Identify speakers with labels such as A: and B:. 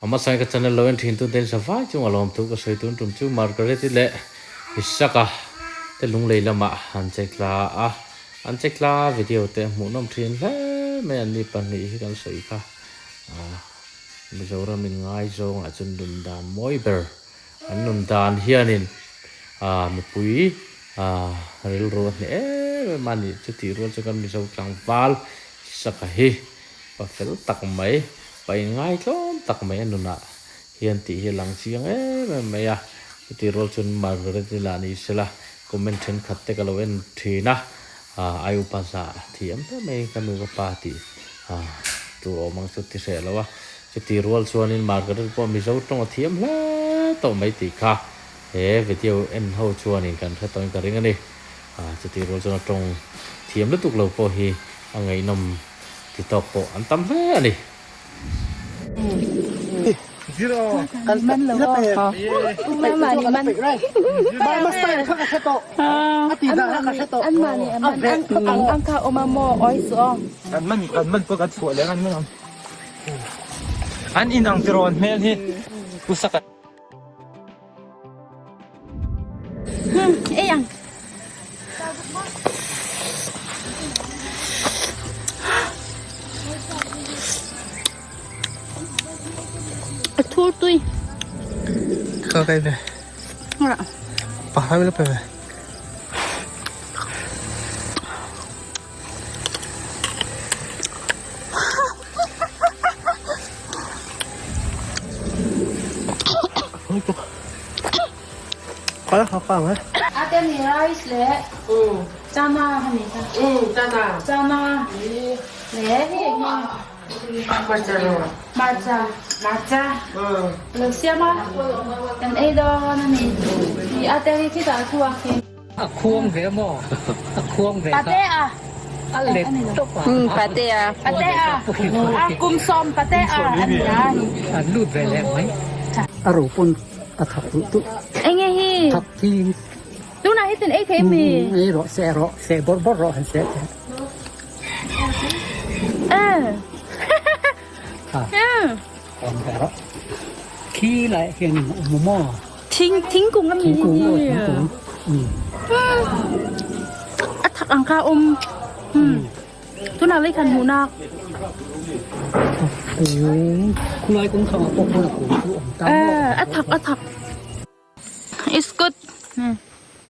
A: Hmasai ka channel lo en thin tute in savai chunga lawmthu ka sawi tun tum chu Margaret-i leh Isaka te lunglei lamah an che tla a, an che tla video te hmuhnawm thin hle mai an ni pahnih hi kan sawi kha Mizoram in ngaizawngah chuan nun dan mawi ber an nun dan hianin mipui rilru a hneh em em a ni chutih rual chu kan Mizo tlangval Isaka hi Pa fel tak mai, pa inngai tlawm tak mai a nunah hian tih hi a lang chiang em em mai a. Chutih rual chuan Margaret i lah ni sela comment thenkhat te ka lo en thin a, ai upa zah thiam hle mai ka nu ka pa tih tur awm ang chu ti hreh lo a. Chutih rual chuanin Margaret pawh Mizo tawng a thiam hle tawh mai tih kha he video en ho chuanin kan hre tawhin ka ring a ni. Chutih rual chuan a tawng thiam lutuk lo pawh hi a ngaihnawm Ti tawk pawh an tam hle a ni.
B: An in ang tirawn hmel hi Usaka.
C: Ei ang. A thur tui.
B: Ka kai ve.
C: Ngara.
B: Pa hai la pe ve.
C: Ate ni rice le chana hani kha.
D: Chana.
C: Chana le hi nge. Marcha. Marcha. Lo siam a. Kan ei dawn ani. Ni ate hi khi ta thu a khi.
E: A khuang ve maw? A khuang ve kha.
C: Patea.
E: A let tawp a.
C: Patea. Patea. A kum sawm patea a ni a.
E: An lut ve leh mai. A ro pawn a thak duh duh.
C: Enge hi?
E: Thak hi.
C: Tunah hi chuan ei thei mi?
E: Ei rawh, seh rawh, seh bawrh bawrh rawh han seh teh. Awm ve rawh. Khi lai hian in awm maw?
C: Thing thingkung a mi
E: Thingkung aw thingkung.
C: A thak ang kha awm. Tunah lei khan hmuhnak.
E: Kung khulai kung thlang ah pawh khuan a kung chu awm ta maw.
C: A thak a thak. It's good.